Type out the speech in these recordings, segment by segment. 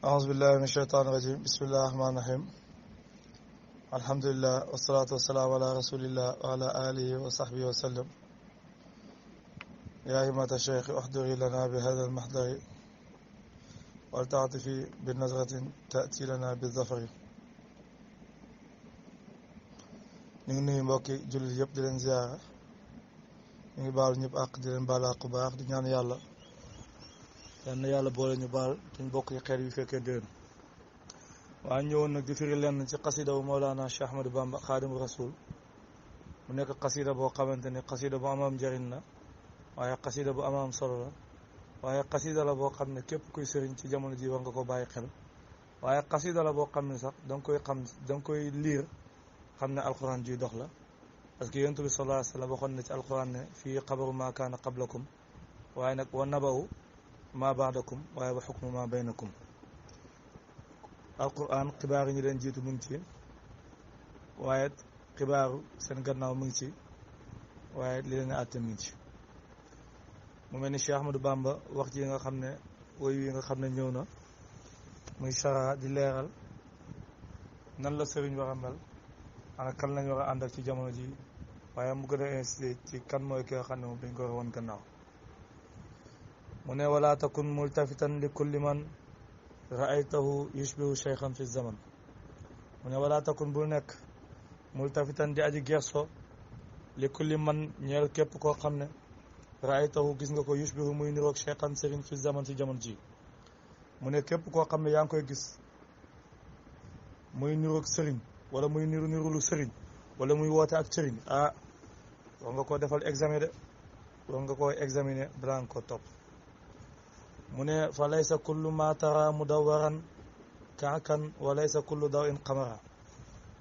أعوذ بالله من الشيطان الرجيم بسم الله الرحمن الرحيم الحمد لله والصلاة والسلام على رسول الله وعلى آله وصحبه وسلم يا همة الشيخ احضري لنا بهذا المحضر ولتعطفي بالنظرة تأتي لنا بالظفر ñu ngi nuyu mbokki jullit yëpp di leen ziyaara ñu ngi baalu ñëpp àq di leen baal àq bu baax di ñaan yàlla yal na yàlla boole ñu baal te ñu bokk ci xeet yu fekkee déwén waaye ñëwoon nag di firi lenn ci xasida bu Mawlana Cheikh Ahmadou Bamba Xaadimu Rasul mu nekk xasida boo xamante ni xasida bu amam njëriñ la waaye xasida bu amam solo la waaye xasida la boo xam ne képp kuy sëriñ ci jamono ji war nga ko bàyyi xel waaye xasida la boo xam ne sax da nga koy liir xam ne alquran juy dox la parce que yonent bi sallallahu alayhi wa sallam waxoon na ci alquran ne fii xabaru ma kaana qablakum waaye nag wa nabawu ma baadakum waaye wa xukmu ma baynakum alquran xibaar yi ñu leen jiitu mu ngi ci waaye xibaaru seen gannaaw mu ngi ci waaye li leen àtte mu ngi ci mu mel ni Cheikh Ahmadou Bamba wax ji nga xam ne woy wi nga xam ne ñëw na muy chara di leeral nan la sëriñ war a mel ana kan lañ war a ànd ak ci jamono ji waaye mu gën a insisté ci kan mooy ki nga xam ne moom dañ ko war a woon gannaaw mu ne wala takun multafitan li kulli man raaytahu yushbihu cheykhan fi zaman mu ne wala takun bul nekk multafitan di aji gerso li kulli man ñeel képp koo xam ne raaytahu gis nga ko yushbihu muy niroog cheykhan sëriñ fi zaman ci jamono ji mu ne képp koo xam ne yaa ngi koy gis muy niroog sëriñ wala muy niru lu sëriñ wala muy woote ak sëriñ war nga koo defal examen de war nga koo examiner balaa nga ko topp mu ne fa laysa kullu ma tara mudawaran kaakan wa laysa kullu daw in xamara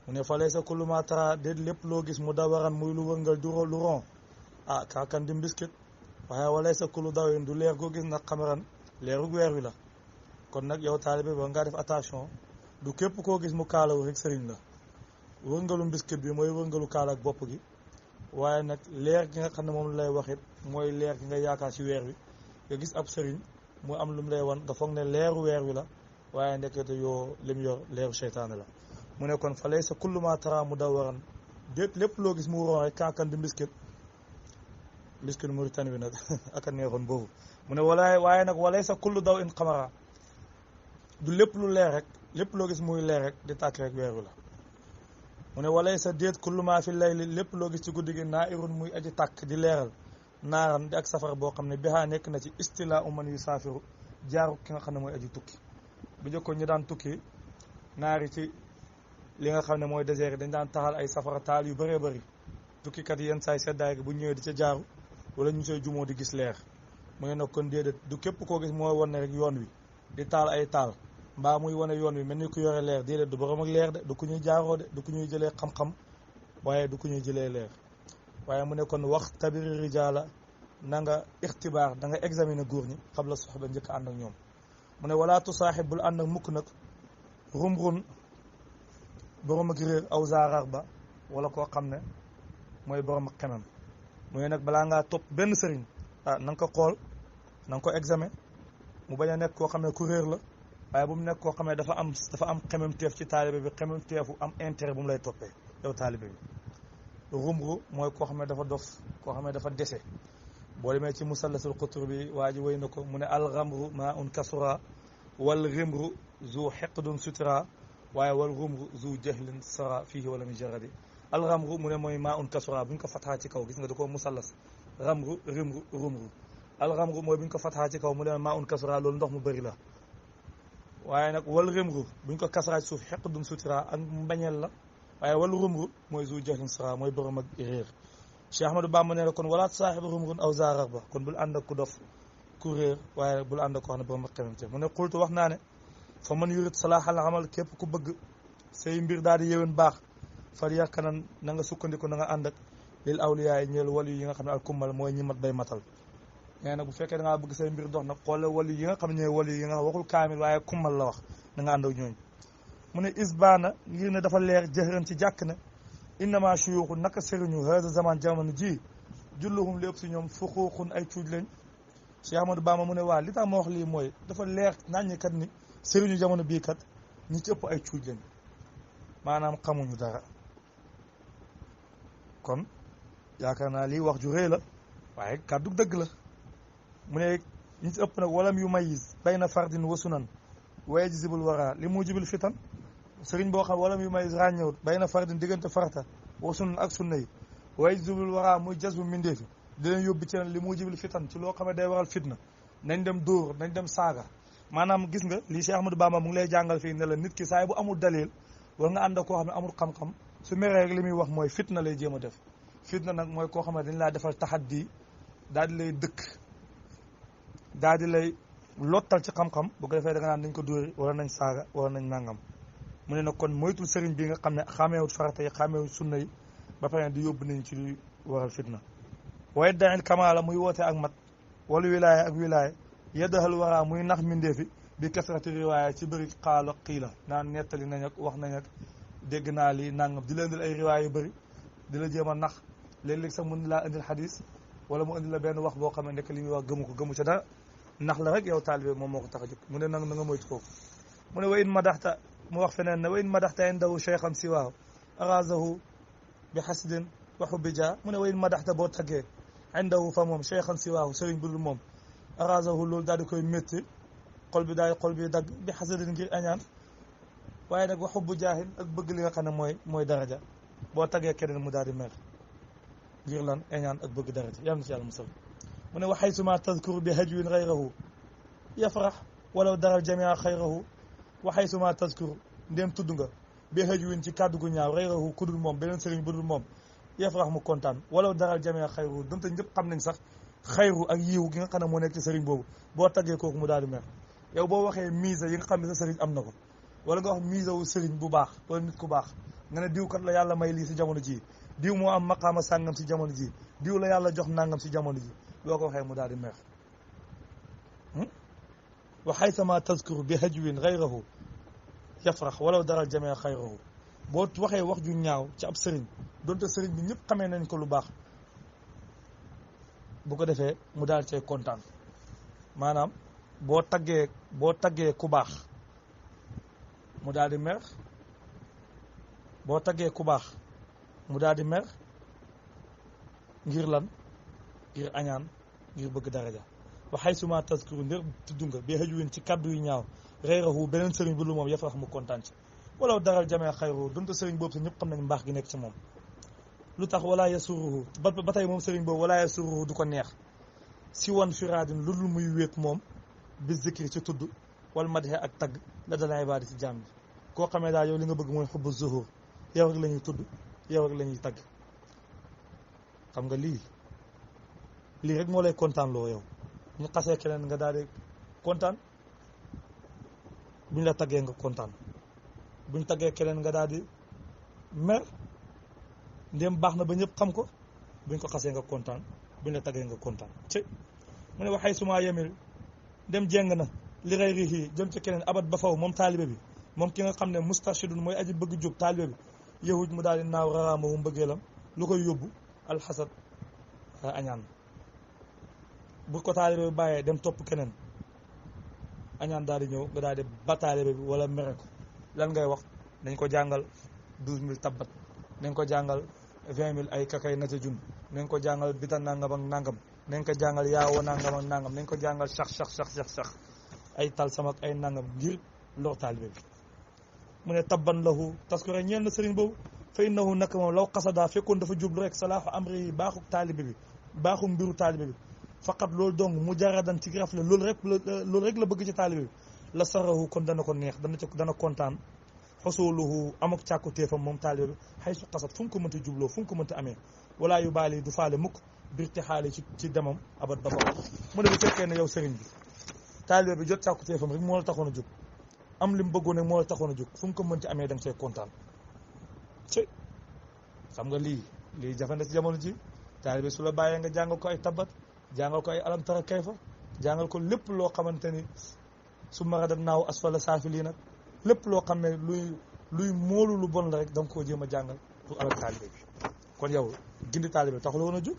mu ne fa laysa kullu ma tara déet lépp loo gis mudawaran muy lu wërngal du lu ron kaakan di mbiskit waaye wa laysa kullu daw in du leer goo gis nag xamaran leerug weer wi la kon nag yow taalibe ba nga def attention du képp koo gis mu kaalawu rek sëriñ la wërngalu mbiskit bi mooy wërngalu kaala ak bopp gi waaye nag leer gi nga xam ne moom lay waxit mooy leer gi nga yaakaar ci weer wi nga gis ab sëriñ mu am lu mu lay wan nga foog ne leeru weer wi la waaye ndekete yoo lim yor leeru seytaane la mu ne kon fa laysa kullu ma tara mudawaran déet lépp loo gis mu ron rek kaakan di mbiskit Mauritanie bi nag ak a neexoon boobu mu ne waaye nag wa laysa kullu daw in xamara du lépp lu leer rek lépp loo gis muy leer rek di tàkk rek weer wi la mu ne walay sa déet kullu ma fi layli lépp loo gis ci guddi gi naa irun muy aji tàkk di leeral naaran di ak safara boo xam ne bihaa nekk na ci istila man yu saafiru jaaru ki nga xam ne mooy aji tukki bu jëkkoon ñu daan tukki naari ci li nga xam ne mooy désert yi dañ daan taxal ay safara taal yu bëree bëri tukkikat yi yenn saay seddaay gi bu ñëwee di ca jaaru wala ñu say jumoo di gis leer mu ne nag kon déedéet du képp koo gis mooy wan ne rek yoon wi di taal ay taal mbaa muy wane yoon wi mel ni ku yore leer déedéet du borom ak leer de du ku ñuy jaaroo de du ku ñuy jëlee xam-xam waaye du ku ñuy jëlee leer waaye mu ne kon wax tabiri rijaala na nga ixtibaar da nga examiner góor ñi xam la soxba njëkk ànd ak ñoom mu ne wala tusaaxib bul ànd ak mukk nag rumrun borom ak réer aw zaarar ba wala koo xam ne mooy borom ak xemam mu ne nag balaa ngaa topp benn sëriñ na nga ko xool na nga ko examen mu bañ a nekk koo xam ne ku réer la waaye bu mu nekk koo xam ne dafa am xemam teef ci taalibe bi xemam teefu am intérêt bu mu lay toppee yow taalibe bi rumru mooy koo xam ne dafa dof koo xam ne dafa dese boo demee ci musallasul xutur bi waa ji wéy na ko mu ne alxamru ma un kasura wal rimru zu xeqdun sutura waaye wal rumru zu jahlin sara fiihi wala mi jaradi alxamru mu ne mooy ma un kasura bu ñu ko fataa ci kaw gis nga da koo musallas ramru rimru rumru alxamru mooy bu ñu ko fataa ci kaw mu ne ma un kasura loolu ndox mu bëri la waaye nag wal rimru bu ñu ko kasraa ci suuf xeqdun sutura ak mbañeel la waaye wal rumru mooy zu jahlin sara mooy borom ak réer Cheikh Ahmadou Bamba ne la kon walaat saaxib rumrun aw zaarar ba kon bul ànd ak ku dof ku réer waaye bul ànd ak ko xam ne borom ak xemam te mu ne xultu wax naa ne fa man yurit salaaxal amal képp ku bëgg say mbir daal di yéwén baax far yàkkanan na nga sukkandiku na nga ànd ak lil awliyaay ñeel wàllu yi nga xam ne al kummal mooy ñi mat bay matal mais nag bu fekkee da ngaa bëgg say mbir dox nag xoole wàllu yi nga xam ne ñooy wàllu yi nga waxul kaamil waaye kummal la wax na nga ànd ak ñooñ mu ne isbaana ngir ne dafa leer jëxëran ci jàkk ne innama shuyuuxu naka sëriñu hada zaman jamono ji julluhum lépp si ñoom fuxuuxun ay cuuj lañ Cheikh Ahmadou Bamba mu ne waa li tax ma wax lii mooy dafa leer naññi kat ni sëriñu jamono bii kat ñi ci ëpp ay cuuj lañ maanaam xamuñu dara kon yaakaar naa lii wax ju rëy la waaye kàddu dëgg la mu ne ñi ci ëpp nag walam yu mayis bayna fardin wa sunan wa yajzibul wara li mujibil fitan sëriñ boo xam walam yu mayis ràññewut bayna fardin diggante farata wa sunan ak sunna yi wa yajzibul wara muy jas bu mindeefi di leen yóbbu ci li mujibil fitan ci loo xam ne day waral fitna nañ dem dóor nañ dem saaga maanaam gis nga lii Cheikh Ahmadou Bamba mu ngi lay jàngal fii ne la nit ki saa bu amul dalil war nga ànd ak koo xam ne amul xam-xam su meree rek li muy wax mooy fitna lay jéem a def fitna nag mooy koo xam ne dañ laa defal taxaddi daal di lay dëkk daal di lay lottal ci xam-xam bu ko defee da nga naan nañ ko dóori wala nañ saaga wala nañ nangam mu ne nag kon moytul sëriñ bi nga xam ne xàmmeewut farata yi xàmmeewut sunna yi ba pare di yóbbu nañ ci luy waral fitna waaye dañil kamaala muy woote ak mat wala wilaaya ak wilaaya yeddahal waraa muy nax mindeefi bi kasrati riwaaya ci bëri xaalo xiila naan nettali nañ ak wax nañ ak dégg naa lii nangam di la indil ay riwaaya yu bëri di la jéem a nax léeg-léeg sax mun laa indil xadis wala mu indil la benn wax boo xam ne nekk li muy wax gëmu ca dara nax la rek yow taalibe moom moo ko tax a jóg mu ne nag na nga moytu kooku mu ne wa in madaxta mu wax feneen ne wa in madaxta indahu cheikhan siwaahu arazahu bi xasdin wa xubbi jaa mu ne wa in madaxta boo taggee indahu fa moom cheikhan siwaahu sëriñ bu dul moom arazahu loolu daal di koy métti xol bi dagg bi xasdin ngir añaan waaye nag wa xubbu jaahin ak bëgg li nga xam ne mooy daraja boo taggee keneen mu daal di mer ngir lan añaan ak bëgg daraja yàlla na ci yàlla musal mu ne wa xaysuma tazkuru bi hajwin xayrahu yafrax walaw daral jamia xayrahu wa xaysuma tazkuru ndéem tudd nga bi hajwin ci kàddu gu ñaaw xayrahu ku dul moom beneen sëriñ bu dul moom yafrax mu kontaan walaw daral jamia xayrahu donte ñëpp xam nañ sax xayru ak yiw gi nga xam ne moo nekk ci sëriñ boobu boo taggee kooku mu daal di mer yow boo waxee mise yi nga xam ne sa sëriñ am na ko wala nga wax mise wu sëriñ bu baax wala nit ku baax nga ne diw kat la yàlla may lii si jamono ji diw moo am maqaama sàngam si jamono ji diw la yàlla jox nangam si jamono ji boo ko waxee mu daal di mer wa xaysama tazkuru bi hajwin xayrahu yafrax walaw daral jamee xayrahu boo waxee wax ju ñaaw ci ab sëriñ donte sëriñ bi ñëpp xamee nañ ko lu baax bu ko defee mu daal cay kontaan maanaam boo taggee ku baax mu daal di mer boo taggee ku baax mu daal di mer ngir lan ngir añaan ngir bëgg daraja wa xaysuma tazkuru ndir tudd nga bi hajwin ci kaddu yu ñaaw xayrahu beneen sëriñ bu lu moom yafrax mu kontaan ci walaw daral jamee xayru donte sëriñ boobu sax ñëpp xam nañ mbaax gi nekk ci moom lu tax wala yasuruhu ba tey moom sëriñ boobu wala yasuruhu du ko neex si wan firaadin lu dul muy wéet moom bi zikri ci tudd wala madxe ak tagg la dana ibaadi ci jaam bi koo xamee daal yow li nga bëgg mooy xubbu zuhur yow rek la ñuy tudd yow rek la ñuy tagg xam nga lii rek moo lay kontaan loo yow ñu xasee keneen nga daal di kontaan buñ la taggee nga kontaan buñ taggee keneen nga daal di mer ndéem baax na ba ñëpp xam ko buñ ko xasee nga kontaan buñ la taggee nga kontaan ci mu ne waxay suma yemil dem jeng na li xayrihi jëm ci keneen abat ba faw moom taalibe bi moom ki nga xam ne mustashidun mooy aji bëgg jóg taalibe bi yahuj mu daal di naaw raraama mu mbëggeelam lu koy yóbbu alxasad añaan bu ko taalibe bi bàyyee dem topp keneen añaan daal di ñëw nga daal di ba taalibe bi wala mere ko lan ngay wax dañ ko jàngal 12000 tabbat nañ ko jàngal 20000 ay kakay nata jun nañ ko jàngal bita nangam ak nangam nañ ko jàngal yaawo nangam ak nangam nañ ko jàngal sax ay tal sama ak ay nangam ngir lor taalibe bi mu ne tabban lahu taskura ñeel na sëriñ boobu fa innahu nak moom law xasada fekkoon dafa jublu rek salaaxu amri yi baaxu taalibe bi baaxu mbiru taalibe bi faqat loolu dong mu jaradan ci rafle loolu rek la bëgg ci taalibe bi la sarahu kon dana ko neex dana kontaan xosoluhu amok càkku téefam moom taalibe bi xay su xasat fu mu ko mënta jubloo fu mu ko mënta amee walaa yu baali du faale mukk birti xaali ci demam abat ba fa mu ne bu fekkee ne yow sëriñ bi taalibe bi jot càkku téefam rek moo la taxoon a jóg am li mu bëggoon rek moo la taxoon a jóg fu mu ko mënti amee da nga see kontaan ci xam nga lii jafe na ci jamono ji taalibe su la bàyyee nga jàngal ko ay tabat jàngal ko ay alam tara kayfa jàngal ko lépp loo xamante ni su maradan naaw asfala saafi lii nag lépp loo xam ne luy moolu lu bon la rek da nga koo jéem a jàngal pour alal taalibe bi kon yow gindi taalibe taxul woon a jóg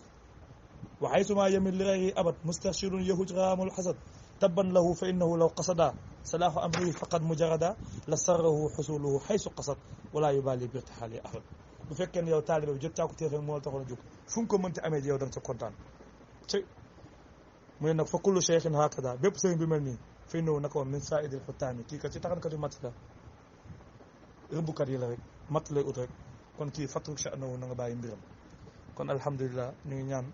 waxay suma yemit li rey abat mustashirun yahuj raamul xasad tabban lahu fa innahu law qasada salaahu amrihi faqad mujarada la sarrahu xusuluhu xaysu qasad wala yubali bi irtixaali ahad. bu fekkee ne yow taalibe bi jot caaku téef rek moo la taxoon a jóg fu nga ko mënti amee yow da nga sa kontaan ci mu ne nag fa kullu cheikhin hakada bépp sëriñ bi mel nii fa innahu naka woon min saaidil xutaami kii kat ci taxankat yu mat la rëbbukat yi la rek mat lay ut rek kon kii fatruk sha'nahu na nga bàyyi mbiram. kon alhamdulilah ñu ngi ñaan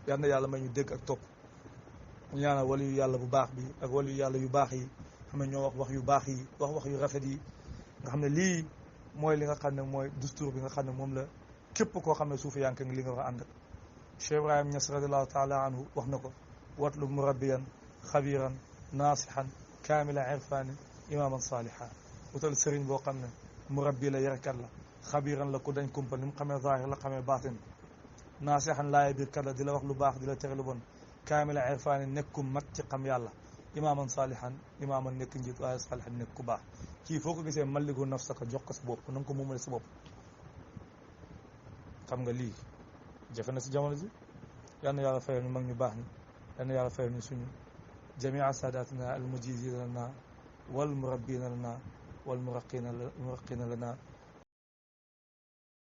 yal na yàlla may ñu dégg ak topp ñu ñaanal wali yu yàlla bu baax bi ak wali yu yàlla yu baax yi xam ne ñoo wax wax yu baax yi wax yu rafet yi nga xam ne lii mooy li nga xam ne mooy dustuur bi nga xam ne moom la képp koo xam ne suufi yank ngi li nga war a ànd ak. Cheikh Ibrahim Niass radiallahu taala anhu wax na ko watlu murabbiyan xabiran naasihan kaamila irfani imaman saaliha wutal sëriñ boo xam ne murabbi la yarekat la xabiran la ku dañ kumpa ni mu xamee zaahir la xamee baatin naasihan laaya biir kat la di la wax lu baax di la tere lu bon kaamila irfani nekkum mat ci xam yàlla imaaman saalihan imaaman nekk njiit waaye saalihan nekk ku baax kii foo ko gisee malligu nafsaka jox ko sa bopp na nga ko moomale sa bopp. xam nga lii jafe na si jamono ji yal na yàlla fayal ñu mag ñu baax ni yal na yàlla fayal ñu suñu jamia saadatina al mujizina lana wal murabbina lana wal muraqina lana